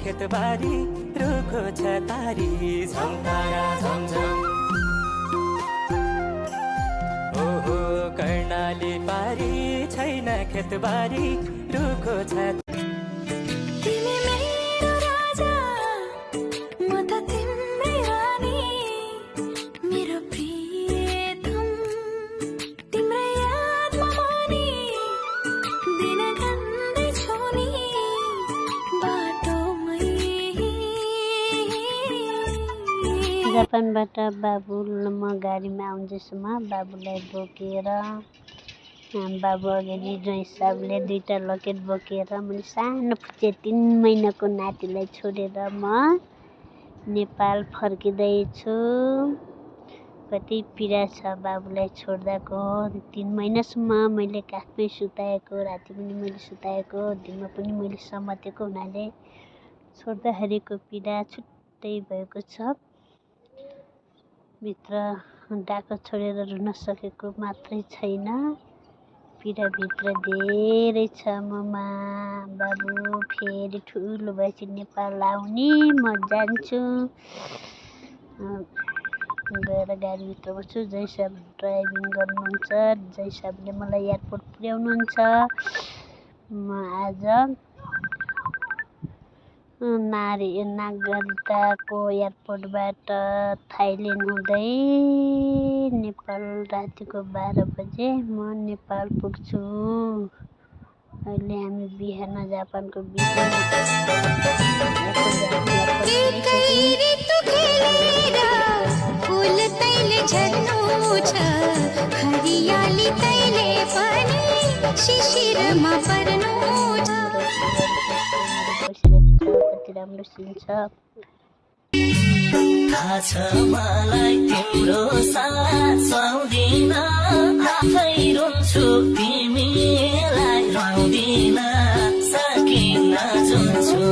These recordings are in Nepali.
खेतबारी रुखो छतारी झमतारा झमझम ओहो कर्णाली पारी छैन खेतबारी रुखो छ जापानबाट बाबु म गाडीमा आउँदैछुमा बाबुलाई बोकेर बाबु अगाडि जो हिसाबले 2टा लकेट बोकेर मैले सानो फुच्चे 3 महिनाको नातिलाई छोडेर म नेपाल फर्किँदैछु। कति पीडा छ बाबुलाई छोड्दाको 3 महिनासम्म मैले काखमै सुताएको, राति पनि मैले सुताएको, दिनमा पनि मैले समातेको हुनाले छोड्दाखेरिको पीडा छुट्टै भएको छ। भित्र डाको छोडेर रुन सकेको मात्रै छैन, पीडा भित्र धेरै छ ममा। बाबु फेरि ठुलो भएपछि नेपाल आउने म जान्छु। गएर गाडीभित्र बस्छु, जय साहब ड्राइभिङ गर्नुहुन्छ, जय साहबले मलाई एयरपोर्ट पुर्याउनुहुन्छ। म आज नागरिकताको एयरपोर्टबाट थाइल्यान्ड हुँदै नेपाल रातिको 12 बजे म नेपाल पुग्छु। अहिले हामी बिहान जापानको फूल तैले झर्नु छ, हरियाली तैले पनि शिशिरमा पर्नु छ। कति राम्रो सिन छ। थाहा छ मलाई तिम्रो साथ सुहाउँदिन, आफै रुन्छु तिमीलाई रुवाउँदिन, सकिन जुन्छु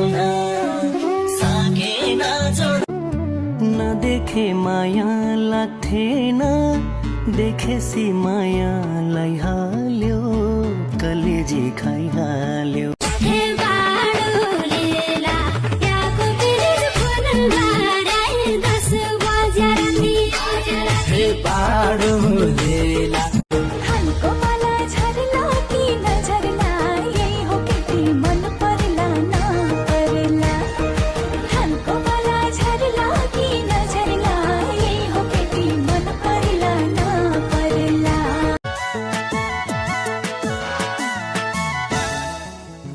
सकिन नदेखे माया लाग्थेन, देखेसी मायालाई हाल्यो, कलेजी खाइहाल्यो। हनको मला झरला कि नझरला, यही हो केटी मन परला न परला। हनको मला झरला कि नझरला, यही हो केटी मन परला न परला।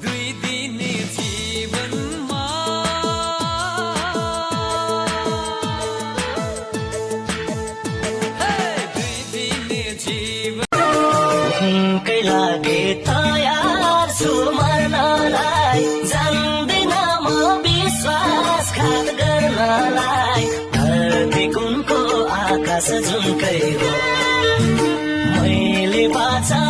2 दिने जीवनमा कै लागे तयार छु मर्नलाई, जान्दिन म विश्वासघात गर्नलाई। धरती कुनको आकाश जुनकै हो, मैले बाचा